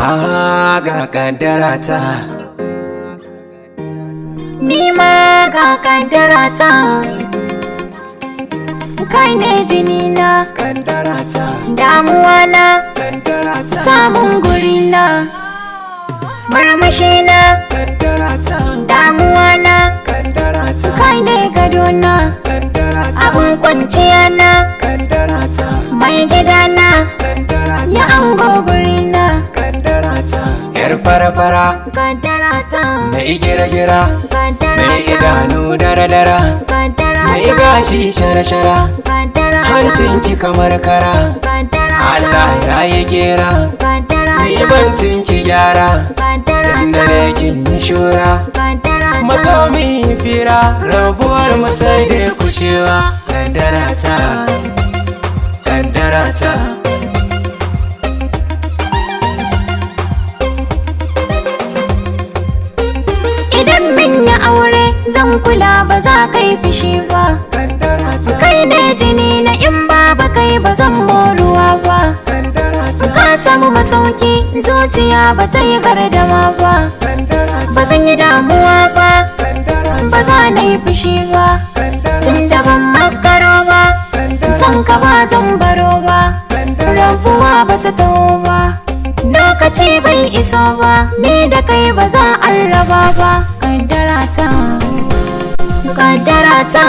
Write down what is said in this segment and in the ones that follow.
Ah, ga kaddara ta. Ni ma ga kaddara ta. Kai ne jini na, Kaddara ta. Damuwa na, Kaddara ta. Samun guri na, murmushi na, Kaddara ta. Damuwa na, Kaddara ta. Kai ne gado na, Kaddara ta. Abun kwanciya na, Kaddara ta. Mai gida na, Kaddara ya ta. Ango guri na, Kaddara ta. Yar fara-fara. Kaddara ta, Mai gira-gira. Kaddara Mai ta, idanu dara-dara. Kaddara Mai ta, gashi shara-shara. Kaddara ta, Hancinki kamar kara. Kaddara ta, Allah ya yi gera. Kaddara Ni ta, bancin ki gyara. Kaddara Dan ta, dare kin yi shura. Kaddara ta. Mazo mu yi fira. Rabuwar mu sai dai kushewa. Kaddara ta. Kaddara ta. Idan min yi aure, zan kula, ba za ka yi fushi ba. Kaddara ta. Kai ne jini na, in babu kai ba zan moruwa ba. Kaddara ta. Ka samu masauki, zuciya ba ta yi gardama ba. Kaddara ta. Ba zan yi damuwa ba, Kaddara ta. Ba za na yi fushi ba. Kaddara Tun da ban makaro ba, san ka ba zan baro ba. Rabuwa ba ta taho ba, lokaci bai iso ba, ni da kai ba za a raba ba. Kaddara ta, kaddara ta.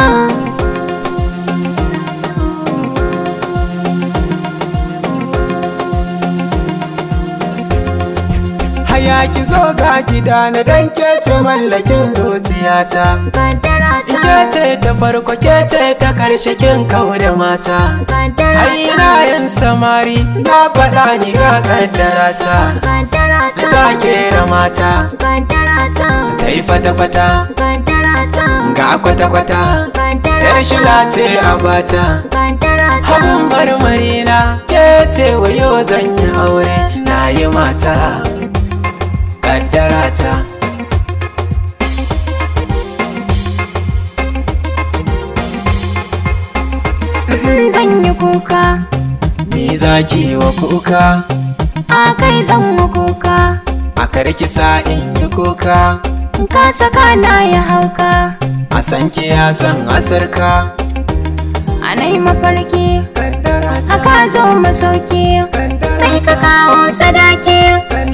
Haya ki zo ga gida na, dan ke ce mallakin zuciyata. Kaddara ta, Ke ce ta farko, ke ce ta karshe, kin kau da mata. Kaddara Ai ta, na yin samari na faɗa ni ga kaddara ta. Kaddara ta, Ta kera mata. Kaddara ta, Ta yi fata-fata. Kaddara ta, ga kwata-kwata. Kaddara Yar ta, shila ce a bata. Kaddara ta, Abun marmari na ke ce, wayo zan yi aure na yi mata. Kaddara ta. Zan yi kuka. Ni zaki wa kuka? A kai zan yi kuka. A karki sa in yi kuka. Ka saka na ya hauka. A san ki ya san asarka. A nai mafarki. Kaddara ta. Aka zo masauki, sai ka kawo sadaki.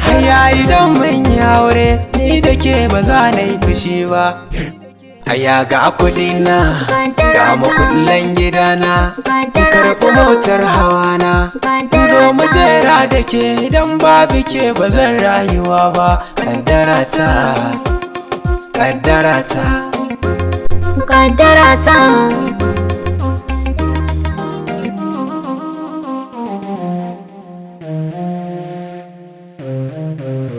Haya idan mun yi aure ni da ke ba za na yi fushi ba. Haya ga kuɗi na, ga makullan gidana. Kaddara Karɓi ta, motar hawana. Kaddara Zo mu ta, jera da ke, idan babu ke ba zan rayuwa ba. Kaddara ta. Kaddara ta. Kaddara ta.